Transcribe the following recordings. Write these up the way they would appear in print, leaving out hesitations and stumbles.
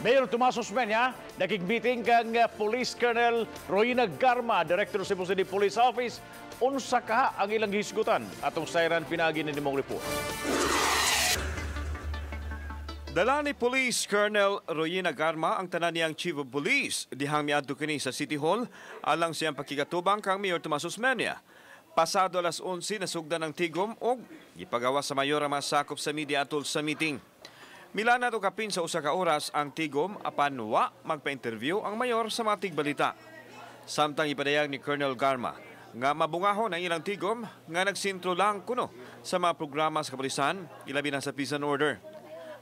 Mayor Tomas Osmeña nakig-meeting kang Police Colonel Royina Garma, Director sa Cebu City Police Office. Unsa ka ang ilang gihisgutan? Atong sayran pinaagi ni nimong report. Dala ni Police Colonel Royina Garma ang tanan niyang Chief of Police dihang miadto kini sa City Hall alang siyang pakikatubang kang Mayor Tomas Osmeña. Pasado alas 11, nasugdan ang tigom og gipagawa sa mayor ang mga sakop sa media atol sa meeting. Milana to kapin sa 1 ka oras ang tigom apan wa magpa-interview ang mayor sa mga tigbalita. Samtang ipadayag ni Colonel Garma nga mabungahon ang ilang tigom nga nagsintro lang kuno sa mga programa sa kapulisan, ilabi na sa peace and order.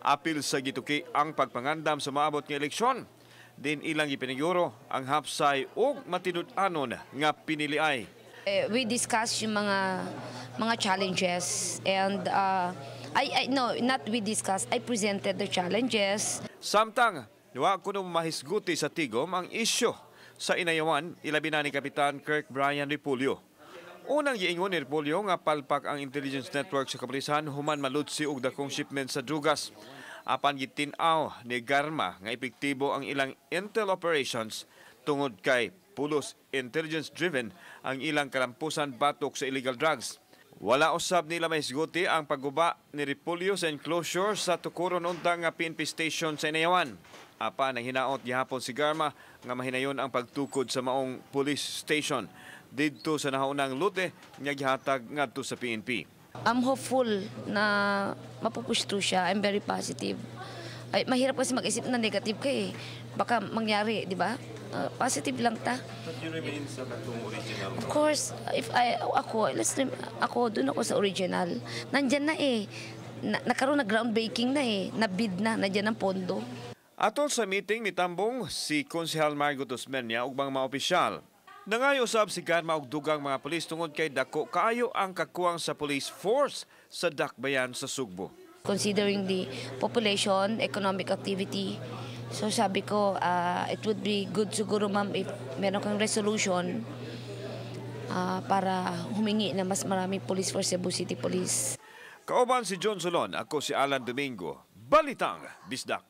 Apil sa gituki ang pagpangandam sa maabot nga eleksyon. Din ilang ipiniguro ang hapsay ug matinud-anon nga piniliay. Eh, we discuss yung mga challenges and I, no, not we discuss, I presented the challenges. Samtang wa kuno mahisguti sa tigom ang isyu sa Inayawan, ilabi na ni Kapitan Kirk Brian Repulyo. Unang giingon ni Repulyo nga palpak ang intelligence network sa kapulisan human malutsi og dakong shipment sa drugas. Apan gitin-aw ni Garma nga epektibo ang ilang intel operations tungod kay pulos intelligence driven ang ilang kalampusan batok sa illegal drugs. Wala usab nila mahisguti ang pagguba ni Repulyo sa enclosure sa tukuron unta nga PNP station sa Inayawan. Apan ang hinaot gihapon si Garma nga mahinayon ang pagtukod sa maong police station didto sa nahaunang lote nga gihatag ngadto sa PNP. I'm hopeful na mapupush through siya. I'm very positive. Ay, mahirap kasi mag-isip na negative ka eh. Baka mangyari, di ba? Positive lang ta. But you remain sa katong original? Of course, if I, ako, ako, dun ako sa original. Nandyan na eh. Nakaroon na groundbreaking na eh. Na-bid na, nandyan ang pondo. Atol sa meeting, mitambong si Konsehal Margot Osmeña ug mga opisyal. Nangayo usab si Garma og dugang mga pulis tungod kay dako kaayo ang kakuwang sa police force sa Dakbayan sa Sugbo. Considering the population, economic activity. So sabi ko, it would be good siguro, ma'am, if meron kang resolution para humingi na mas maraming police for Cebu City Police. Kauban si John Solon, ako si Alan Domingo. Balitang Bisdak.